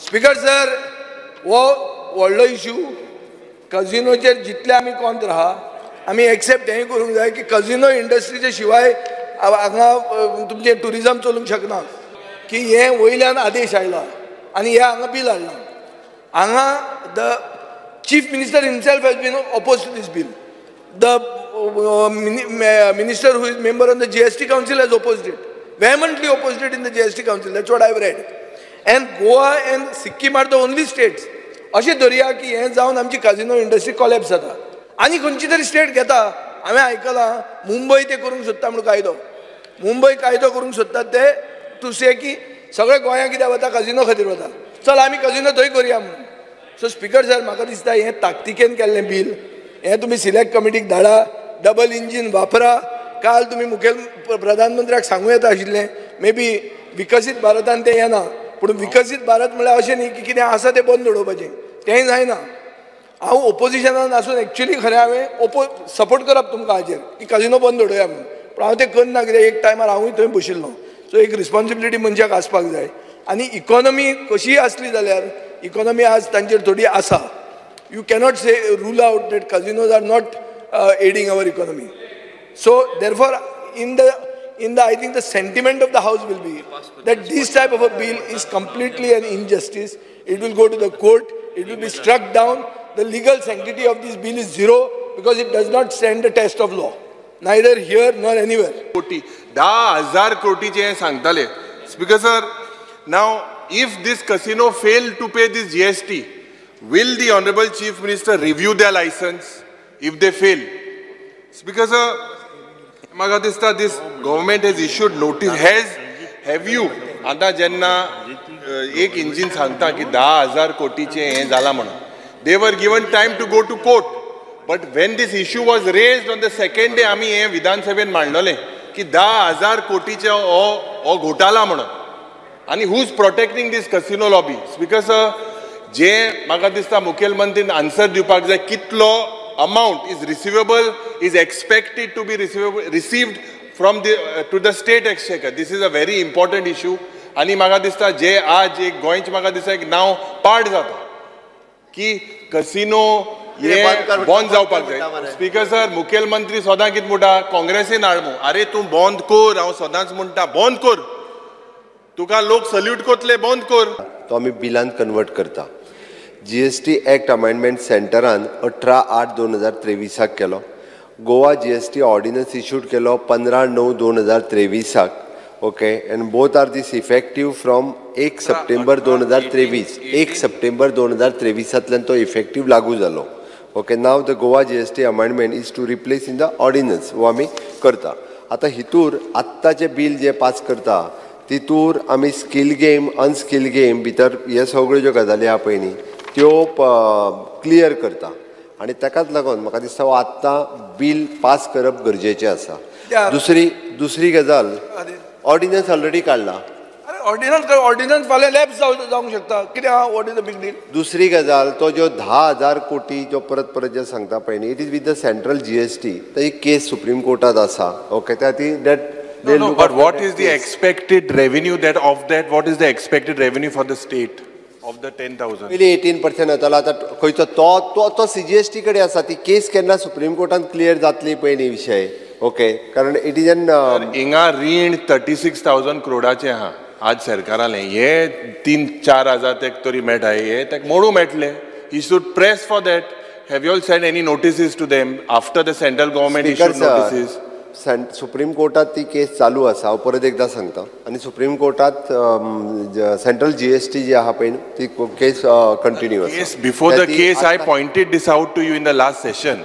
Speaker sir, हो व्हडलो issue. कजिनोचेर जितले आमी कॉन्त्र आहा, आमी एक्सेप्ट हेंय करूंक जाय की कजिनो इंडस्ट्रीचे शिवाय हांगा तुमचें ट्युरिजम चलूंक शकना. की हें वयल्यान आदेश आयला आनी हें हांगा बील हाडलां. हांगा the chief minister himself has been oppose to this bill. The minister who is member on the GST council has opposed it, vehemently opposed it in the GST council. That's what I have read. And Goa and Sikkim are the only states. अशें धरया की हें जावन आमची काजिनो industry collapse जाता आनी खंयची तरी स्टेट घेता. हांवें आयकलां मुंबय ते करूंक सोदता म्हणून कायदो, मुंबय कायदो करूंक सोदतात ते टू से की सगळे गोंया कित्याक वता, काजिनो खातीर वता, चल आमी काजिनो थंय करुया म्हणून. सो स्पीकर सर, म्हाका दिसता हें ताकतिकेन केल्लें बील, हें तुमी सिलेक्ट कमिटीक धाडा, डबल इंजीन वापरा. काल तुमी मुखेल प्रधानमंत्र्याक सांगूं येता आशिल्लें, मे बी विकसीत भारतान तें येना, पूण विकसीत भारत म्हळ्यार अशें न्ही की कितें आसा तें बंद उडोवपाचें, तेंय जायना. हांव ओपोजिशनान आसून एक्चुली खरें हांवें सपोर्ट करप तुमकां हाजेर की काजिनो बंद उडोवया म्हणून, पूण हांव तें करना कित्याक एक टायमार हांवूय थंय बशिल्लो. सो एक रिस्पोन्सिबिलिटी मनशाक आसपाक जाय. आनी इकॉनॉमी कशीय आसली जाल्यार इकॉनॉमी आज तांचेर थोडी आसा. You cannot say rule out that casinos are not aiding our economy. So therefore in the I think the sentiment of the house will be that this type of a bill is completely an injustice. It will go to the court, it will be struck down. The legal sanctity of this bill is zero because it does not stand the test of law, neither here nor anywhere. कोटी 10,000 कोटीचे सांगताले. Speaker sir, now if this casino fail to pay this GST, will the honourable chief minister review their licence if they fail? Speaker sir, म्हाका दिसता this government has issued notice. Has have you आतां जेन्ना एक engine सांगता की 10,000 कोटीचें हें जालां म्हणून, they were given time to go to court, but when this issue was raised on the second day आमी हें विधानसभेन मांडलें की 10,000 कोटीचें हो घोटाळा म्हणून. आनी who is protecting this casino lobby? Speaker sir, जे म्हाका दिसता मुखेलमंत्रीन आन्सर दिवपाक जाय कितलो amount is receivable, is expected to be received from the to the state exchequer. This is a very important issue. आनी म्हाका दिसता जे आज एक गोंयचें म्हाका दिसता एक नांव पाड जाता की कसिनो हे बंद जावपाक जाय. स्पीकर सर, मुखेलमंत्री सदां कितें म्हणटा, काँग्रेसीन हाड मू, अरे तूं बंद कर, हांव सदांच म्हणटा बंद कर, तुका लोक सल्यूट करतले, बंद कर. तो आमी बिलान कन्वर्ट करता. जीएसटी एक्ट अमेंडमेंट सेंटरान 18/8/2023 केलो. गोवा जीएसटी ऑर्डिनन्स इशूड केलो 15/9/2023. Okay, and both are this effective from 1 September 2023. 1 September 2023 तो इफेक्टीव लागू जालो. Okay, now the Goa GST amendment is to replace in the ordinance, वो आमी करता. आतां हितूर आत्ताचें बील जें पास करता तितूर आमी स्कील गेम, अनस्कील गेम भितर हे सगळ्यो ज्यो गजाली आहा पळय न्ही त्यो क्लियर करता. आनी ताकाच लागून म्हाका दिसता हो आत्तां बील पास करप गरजेचें आसा. दुसरी गजाल, ऑर्डिनन्स ऑलरेडी काडला. ऑर्डिनन्स फाल्यां लॅप्स जावंक शकता, कितें आहा, what is the big deal? दुसरी गजाल, तो ज्यो 10,000 कोटी जो परत परत जे सांगता पळय न्ही, it is with the central GST, ताजी केस सुप्रीम कोर्टात आसा. ओके, त्या ती that. No, no, but what is the expected revenue that of that, what is the expected revenue for the state of the 10,000? पयलीं 18% येतालो, आतां खंयचो तो तो सीजीएसटी कडेन आसा. ती केस केन्ना सुप्रीम कोर्टान क्लियर जातली पळय न्ही विशय. ओके, कारण it is an हिंगा रीण 36,000 करोडाचें आहा आज सरकारालें. हे 3-4 हजार तेक तरी मेळटा, हे तेक मोडू मेळटले. He should press for that. Have you all send any notices to them after the central government issued notices? Supreme कोर्टात ती केस चालू आसा, हांव परत एकदां सांगता. आनी सुप्रीम कोर्टात सेंट्रल जीएसटी जी आहा पळय ती केस कंटिन्यू आसा. Before the case I pointed this out to you in the last session.